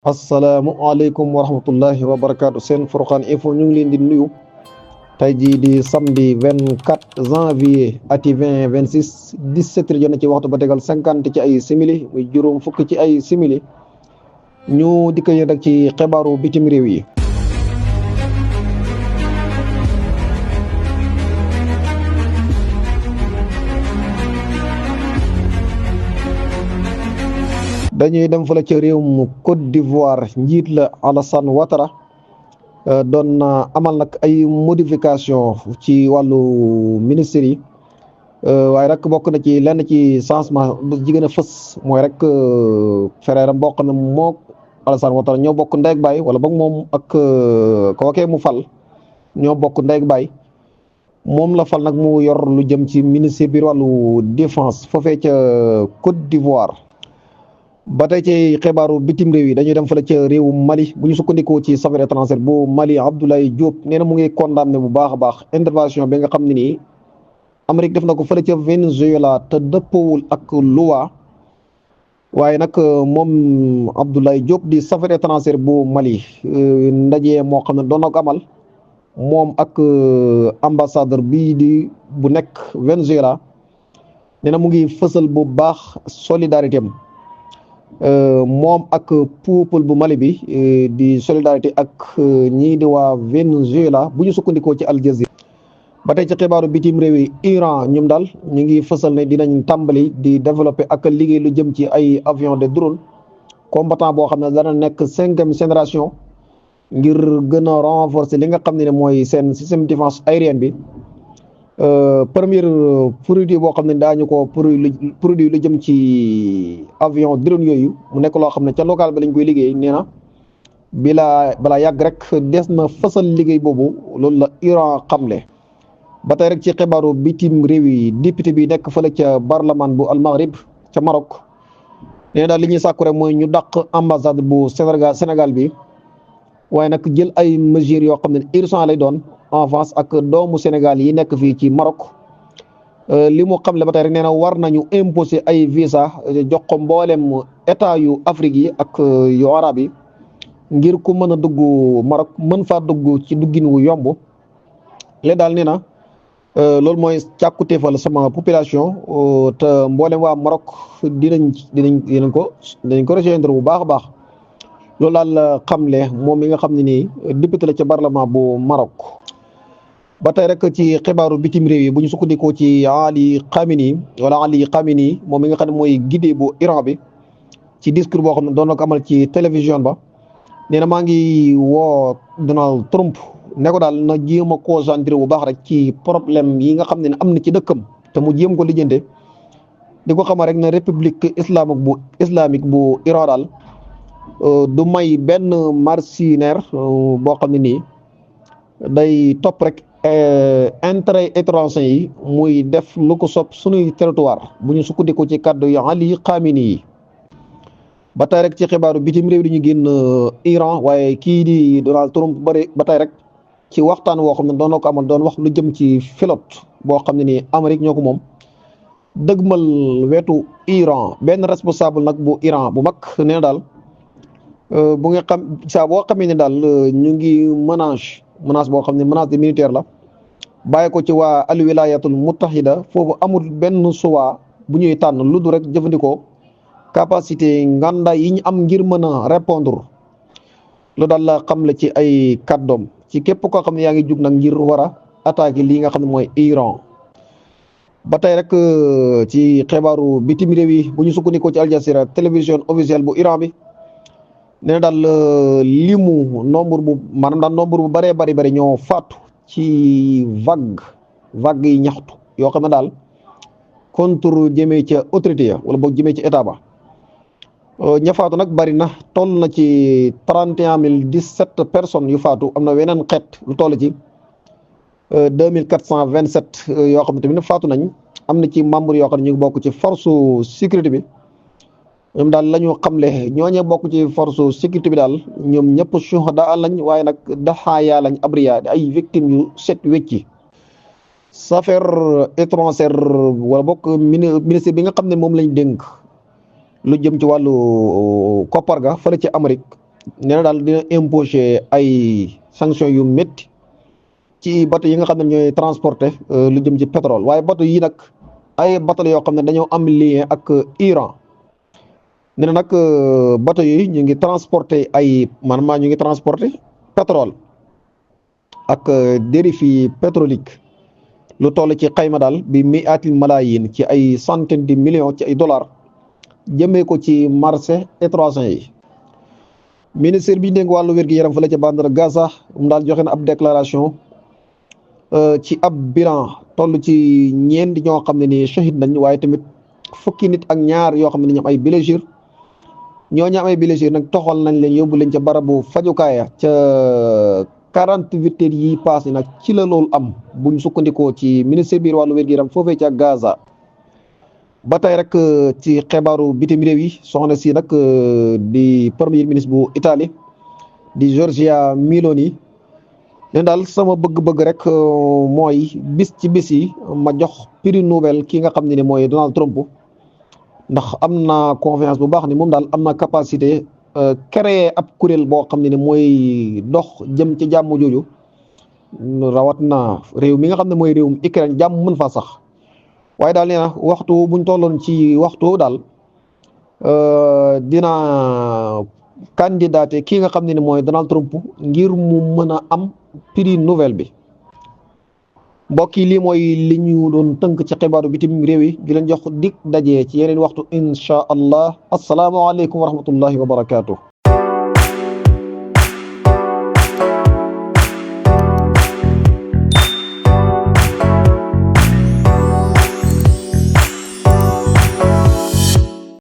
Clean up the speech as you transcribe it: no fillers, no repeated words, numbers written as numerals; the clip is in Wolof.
asalaamualeykum wa rahmatullahi wa barakaatu seen Furqan info ñu ngi leen di nuyu tey jii di samedi 24 janvier ati 2026 17 jot na ci waxtu ba tegal 50 ci ay simili muy juróom fukk ci ay simili ñu dikk yéen rek ci xibaaru bitim réew yi. dañuy dem fële ca réewum Côte d'Ivoire njiit la Alassane Ouattara doon na amal nag ay modification ci wàllu ministère yi waaye rek bokk na ci lenn ci changement bu jigéen a fës mooy rek frère am boo xam ne moo Alassane Ouattara ñoo bokk ndey ak baay wala boog moom ak kookee mu fal ñoo bokk ndey ak baay moom la fal nag mu yor lu jëm ci ministère bi wàllu défense foofee ca Côte d'Ivoire. ba tey ci xibaaru bitim réew yi dañuy dem fële ca réewu Mali bu ñu sukkandikoo ci affaires étrangères bu Mali Abdoulaye Diop nee na mu ngi condamné bu baax a baax intervention bi nga xam ne nii Amérique def na ko fële ca Venezuela te dëppoowul ak loi waaye nag moom Abdoulaye Diop di affaires étrangères bu Mali ndaje moo xam ne doon na ko amal moom ak ambassadeur bii di bu nekk Venezuela nee na mu ngi fësal bu baax solidarité am moom ak peuple bu Mali bi di solidarité ak ñii di waa Venezuela bu ñu sukkandikoo ci Al Jazeera. ba tey ci xibaaru bitim réew yi Iran ñoom daal ñu ngi fësal ne dinañ tàmbali di développer ak liggéey lu jëm ci ay avion de drone combattant boo xam ne dana nekk 5e génération ngir gën a renforcer li nga xam ne mooy seen système défense aérienne bi. Premier produit boo xam ne daañu ko produit lu jëm ci avion drone yooyu mu nekk loo xam ne ca local bi lañ koy liggéey nee na balaa yàgg rek des na fësal liggéey boobu loolu la Iran xamle. ba tey rek ci xibaaru bitim réew yi député bi nekk fële ca parlement bu Al Maghrib ca Maroc nee na daal li ñuy sàkku rek mooy ñu dàq ambassade bu Sénégal bi waaye nag jël ay mesures yoo xam ne urgent lay doon. en France ak doomu Sénégal yi nekk fii ci Maroc li mu xamle ba tey rek nee na war nañu imposer ay visa jox ko mboolem état yu Afrique yi ak yu arab yi ngir ku mën a dugg Maroc mën faa dugg ci duggin wu yomb léegi daal nee na loolu mooy càkkutéefal sama population te mboolem waa Maroc dinañ ko rejoindre bu baax a baax loolu daal xamle moom mi nga xam ne nii député la ca parlement bu Maroc. ba tey rek ci xibaaru bitim réew yi bu ñu sukkandikoo ci Ali Khamenei moom mi nga xam ne mooy guide bu Iran bi ci discours boo xam ne doon na ko amal ci télévision ba nee na maa ngi woo Donald Trump ne ko daal na jéem a concentré bu baax rek ci problème yi nga xam ne am na ci dëkkam te mu jéem ko lijjante di ko xamal rek ne république islamique bu Iran daal du may benn mercenaire boo xam ne nii day topp rek intérêt étranger yi muy def lu ko sopp sunuy territoire bu ñu sukkandiku ci kàddu yi Ali Khamenei yi. ba tey rek ci xibaaru bitim réew di ñu génn Iran waaye kii di Donald Trump bari ba tey rek ci waxtaan woo xam ne doon na ko amal doon wax lu jëm ci flotte boo xam ne nii Amérique ñoo ko moom dëgmal wetu Iran benn responsable nag bu Iran bu mag nee na daal bu nga xam saa boo xamee ne daal ñu ngi menace boo xam ne menace de militaire la bàyyi ko ci waa al wilayatul muttahida foofu amul benn choix bu ñuy tànn lu dul rek jëfandikoo capacité nganda yi ñu am ngir mën a répondre lu daal la xam la ci ay kàddoom ci képp koo xam ne yaa ngi jug nag ngir war a attaquer lii nga xam ne mooy Iran. ba tey rek ci xibaaru bitim réew yi bu ñu sukkandikoo ci Al Jazeera télévision officielle bu Iran bi. nee na daal limu nombre bu bëree bëri ñoo faatu ci vague yi ñaxtu yoo xam ne daal contre jëmee ca autorité ya wala boog jëmee ci état ba ña faatu nag bëri na toll na ci 31 017 personnes yu faatu am na weneen xeet lu toll ci 2427 yoo xam ne tamit faatu nañ am na ci membre yoo xam ne ñu ngi bokk ci force sécurité bi. ñoom daal la ñu xamle ñooñee bokk ci force sécurité bi daal ñoom ñëpp shuhada lañ waaye nag daxaaya lañ abriya ay victimes yu set wecci affaires étrangères wala bokk ministre bi nga xam ne moom lañ dénk lu jëm ci wàllu koppar ga fële ci Amérique nee na daal dina imposer ay sanctions yu métti ci bateau yi nga xam ne ñooy transporter lu jëm ci pétrole waaye bateau yi nag ay bateau yoo xam ne dañoo am lien ak Iran. nee na nag bateau yi ñu ngi transporter ñu ngi transporter pétrole ak dérives pétroliques lu toll ci xayma daal bi mi'atil malaayin ci ay centaines de millions ci ay dollars jëmee ko ci marché étranger yi. ministre bi ñu dénk wàllu wér-gi-yaram fële ca bande de Gaza mu daal joxe na ab déclaration ci ab bilan toll ci ñeenti ñoo xam ne ni shahid nañ waaye tamit fukki nit ak ñaar yoo xam ne ñoom ay blessures ñoo ñam ay blessures nag toxal nañ leen yóbbu leen ca barabu fajukaaya ca 48 heures yi passé nag ci la loolu am buñ sukkandikoo ci ministre biir wàllu wér-gi-yaram foofee ca Gaza. ba tey rek ci xibaaru bitim réew yi soxna si nag di premier ministre bu Italie di Giorgia Meloni ne daal sama bëgg-bëgg rek mooy bis ci bis yi ma jox prix Nobel ki nga xam ne ni mooy Donald Trump ndax am na confiance bu baax ni moom daal am na capacité créer ab kuréel boo xam ne ni mooy dox jëm ci jàmm jooju rawat na réew mi nga xam ne mooy réewum Ukraine jàmm mën faa sax. waaye daal nee na waxtu buñ tolloon ci waxtu daal dina candidaté kii nga xam ne ni mooy Donald Trump ngir mu mën a am prix Nobel bi. mbokk yi lii mooy li ñu doon tënk ci xibaaru bitim réew yi di leen jox dig daje ci yeneen waxtu incha allah asalaamaaleykum wa rahmatullahi wa barakaatu.